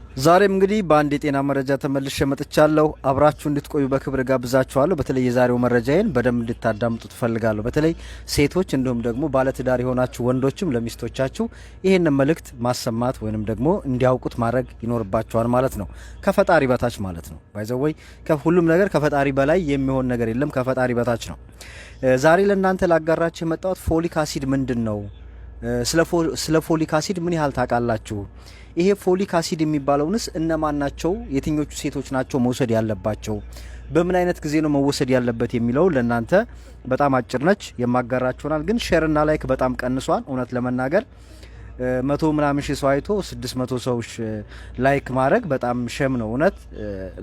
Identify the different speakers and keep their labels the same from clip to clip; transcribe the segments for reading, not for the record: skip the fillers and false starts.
Speaker 1: ዛሬም እንግዲህ በአንድ የጤና መረጃ ተመልሼ መጥቻለሁ። አብራችሁ እንድትቆዩ በክብር ጋብዛችኋለሁ። በተለይ የዛሬው መረጃዬን በደንብ እንድታዳምጡ ትፈልጋለሁ። በተለይ ሴቶች እንዲሁም ደግሞ ባለትዳር የሆናችሁ ወንዶችም ለሚስቶቻችሁ ይህንን መልእክት ማሰማት ወይንም ደግሞ እንዲያውቁት ማድረግ ይኖርባችኋል ማለት ነው። ከፈጣሪ በታች ማለት ነው። By the way ከሁሉም ነገር ከፈጣሪ በላይ የሚሆን ነገር የለም። ከፈጣሪ በታች ነው። ዛሬ ለእናንተ ላጋራችሁ የመጣሁት folic acid ምንድን ነው? ስለ folic acid ምን ያህል ታውቃላችሁ? ይሄ folic acid የሚባለውንስ እነማን ናቸው? የትኞቹ ሴቶች ናቸው መውሰድ ያለባቸው? በምን አይነት ጊዜ ነው መወሰድ ያለበት የሚለው ለእናንተ በጣም አጭር ነች የማጋራችሁናል። ግን share ና like በጣም ቀንሷል። እውነት ለመናገር መቶ ምናምን ሺህ ሰው አይቶ 600 ሰው like ማድረግ በጣም shame ነው። እውነት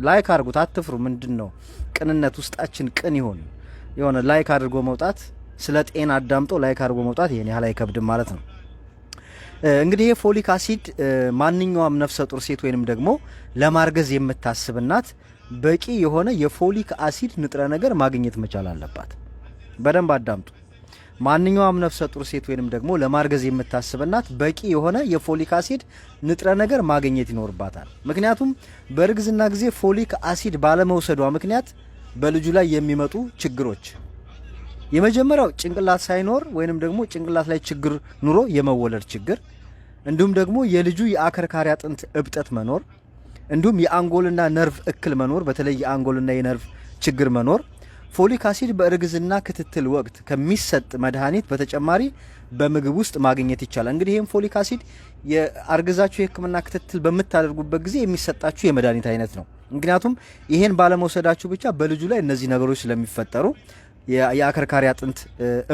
Speaker 1: like አድርጉት፣ አትፍሩ። ምንድን ነው ቅንነት፣ ውስጣችን ቅን ይሆን የሆነ like አድርጎ መውጣት፣ ስለ ጤና አዳምጦ like አድርጎ መውጣት ይሄን ያህል አይከብድም ማለት ነው። እንግዲህ ይሄ folic acid ማንኛውም ነፍሰ ጡር ሴት ወይንም ደግሞ ለማርገዝ የምታስብ እናት በቂ የሆነ የ folic acid ንጥረ ነገር ማግኘት መቻል አለባት። በደንብ አዳምጡ። ማንኛውም ነፍሰ ጡር ሴት ወይንም ደግሞ ለማርገዝ የምታስብ እናት በቂ የሆነ የ folic acid ንጥረ ነገር ማግኘት ይኖርባታል። ምክንያቱም በእርግዝና ጊዜ folic acid ባለመውሰዷ ምክንያት በልጁ ላይ የሚመጡ ችግሮች የመጀመሪያው ጭንቅላት ሳይኖር ወይንም ደግሞ ጭንቅላት ላይ ችግር ኑሮ የመወለድ ችግር፣ እንዲሁም ደግሞ የልጁ የአከርካሪ አጥንት እብጠት መኖር፣ እንዲሁም የአንጎልና ነርቭ እክል መኖር፣ በተለይ የአንጎልና የነርቭ ችግር መኖር። Folic acid በእርግዝና ክትትል ወቅት ከሚሰጥ መድኃኒት በተጨማሪ በምግብ ውስጥ ማግኘት ይቻላል። እንግዲህ ይህም folic acid የአርግዛችሁ የሕክምና ክትትል በምታደርጉበት ጊዜ የሚሰጣችሁ የመድኃኒት አይነት ነው። ምክንያቱም ይሄን ባለመውሰዳችሁ ብቻ በልጁ ላይ እነዚህ ነገሮች ስለሚፈጠሩ የአከርካሪ አጥንት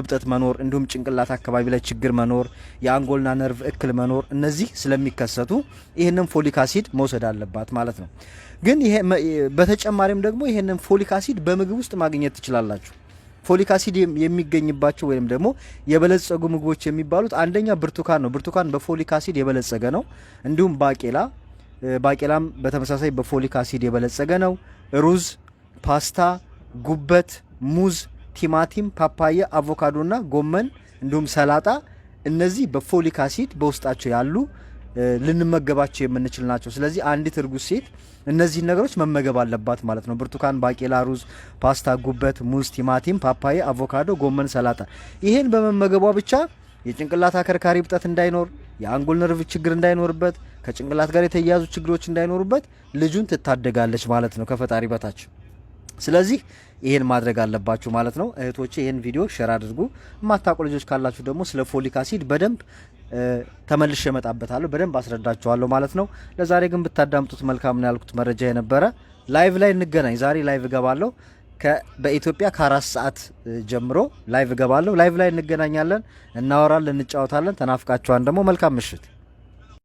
Speaker 1: እብጠት መኖር፣ እንዲሁም ጭንቅላት አካባቢ ላይ ችግር መኖር፣ የአንጎልና ነርቭ እክል መኖር፣ እነዚህ ስለሚከሰቱ ይህንን folic acid መውሰድ አለባት ማለት ነው። ግን ይሄ በተጨማሪም ደግሞ ይህንን folic acid በምግብ ውስጥ ማግኘት ትችላላችሁ። Folic acid የሚገኝባቸው ወይም ደግሞ የበለጸጉ ምግቦች የሚባሉት አንደኛ ብርቱካን ነው። ብርቱካን በ folic acid የበለጸገ ነው። እንዲሁም ባቄላ፣ ባቄላም በተመሳሳይ በ folic acid የበለጸገ ነው። ሩዝ፣ ፓስታ፣ ጉበት፣ ሙዝ፣ ቲማቲም፣ ፓፓያ፣ አቮካዶና ጎመን እንዲሁም ሰላጣ፣ እነዚህ በ folic acid በውስጣቸው ያሉ ልንመገባቸው የምንችል ናቸው። ስለዚህ አንዲት እርጉዝ ሴት እነዚህን ነገሮች መመገብ አለባት ማለት ነው። ብርቱካን፣ ባቄላ፣ ሩዝ፣ ፓስታ፣ ጉበት፣ ሙዝ፣ ቲማቲም፣ ፓፓያ፣ አቮካዶ፣ ጎመን፣ ሰላጣ። ይሄን በመመገቧ ብቻ የጭንቅላት አከርካሪ እብጠት እንዳይኖር፣ የአንጎል ነርቭ ችግር እንዳይኖርበት፣ ከጭንቅላት ጋር የተያያዙ ችግሮች እንዳይኖሩበት ልጁን ትታደጋለች ማለት ነው ከፈጣሪ በታች። ስለዚህ ይሄን ማድረግ አለባችሁ ማለት ነው። እህቶቼ ይሄን ቪዲዮ share አድርጉ። የማታውቁ ልጆች ካላችሁ ደግሞ ስለ folic acid በደንብ ተመልሼ እመጣበታለሁ፣ በደንብ አስረዳችኋለሁ ማለት ነው። ለዛሬ ግን ብታዳምጡት መልካም ነው ያልኩት መረጃ የነበረ። Live ላይ እንገናኝ። ዛሬ live እገባለሁ። በኢትዮጵያ ከ4 ሰዓት ጀምሮ live እገባለሁ። Live ላይ እንገናኛለን፣ እናወራለን፣ እንጫወታለን። ተናፍቃችኋን ደግሞ መልካም ምሽት።